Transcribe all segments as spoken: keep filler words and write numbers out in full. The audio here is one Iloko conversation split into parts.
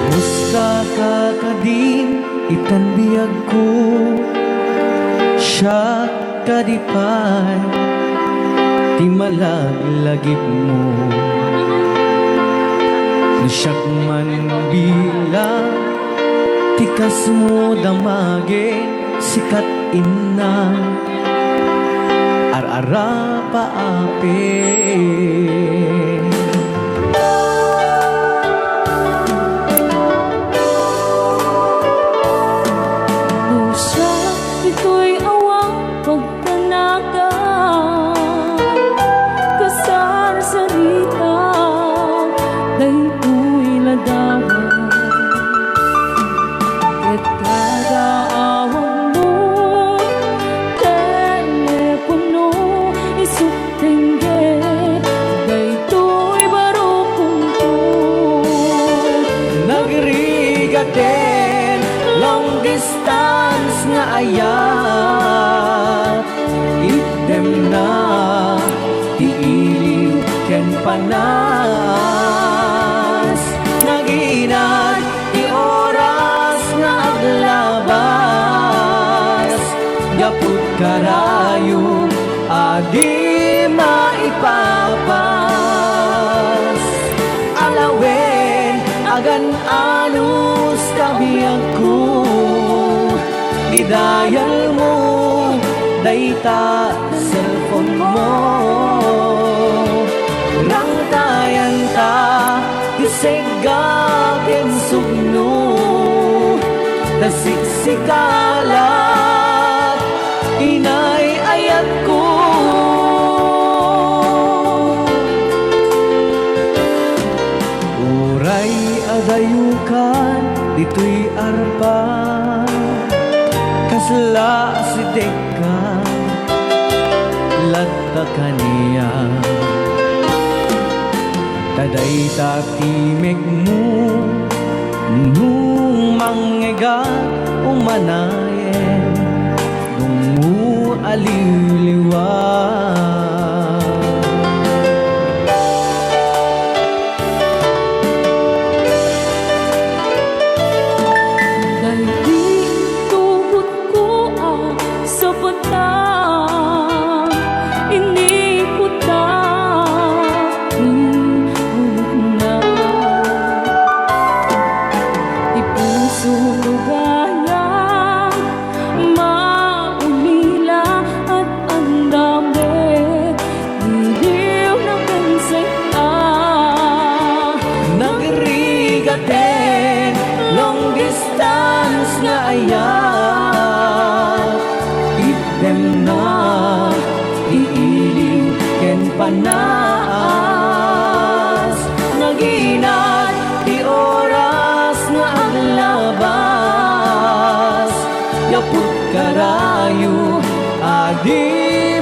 Kumusta ka kadin itan biagko? Siak kadi pay ti malaglagipmo. No siak man bilang ti kasmo, damagin sikat inna, ar-arapa apin. No siak ditoy awan pagtanagan, kasarsarita daytoy ladawan. Ket kada awagmo, telepono, isut dengge, daytoy barukongko. Nagrigaten long distance nga ayat, itdemna ti iliw ken panas. Naginat ti oras nga aglabas, gapu karayo a di maipapas. Alawen, agan-anos ta biagko, idayalmo dayta cellphone mo. Rangtayan ta ti segga ken sugno, ta siksika laeng, inay ayatko. Uray adayokan ditoy arpa, kasla sidekka latta kaniak. Ta dayta ti mekmo, no mangngegak umanayen, dungngo a liwliwa. Daydi tugot ko a sapatang inikutak ti ulokna. Ti puso ko gayam maulila, at andam met iliw na ken sek-a. Nagrigaten long distance nga ayat, itdemna ti iliw ken panas. Naginat ti oras nga aglabas, gapu karayo a di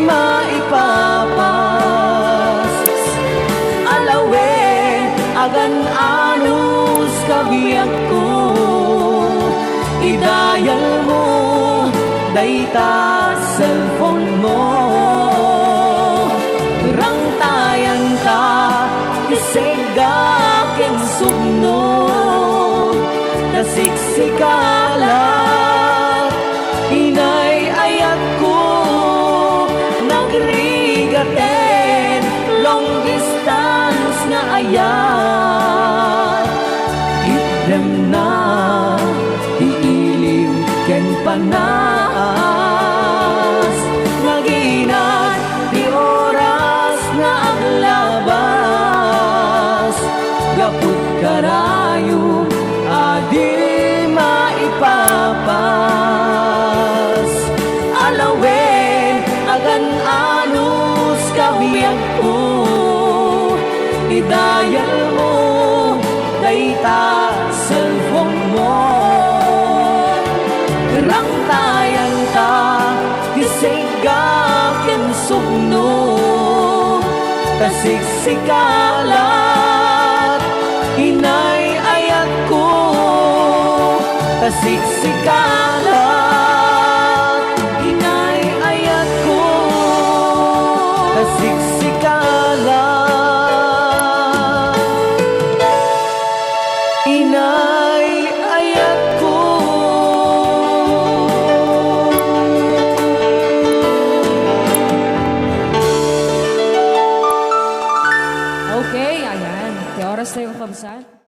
maipapas. Alawen, agan-anos ka biagko, idayalmo dayta cellphone mo. Rangtayan ta ti segga ken sugno, ta siksika laeng, inay ayatko. Nagrigaten long distance nga ayat, itdemna ti iliw ken panas. Naginat ti oras nga aglabas, gapu karayo a di maipapas. Alawen, agan-anos ka biagko, idayalmo dayta cellphone mo. Rangtayan ta ti segga ken sugno, ta siksika laeng, inay ayatko, ta siksika laeng. San?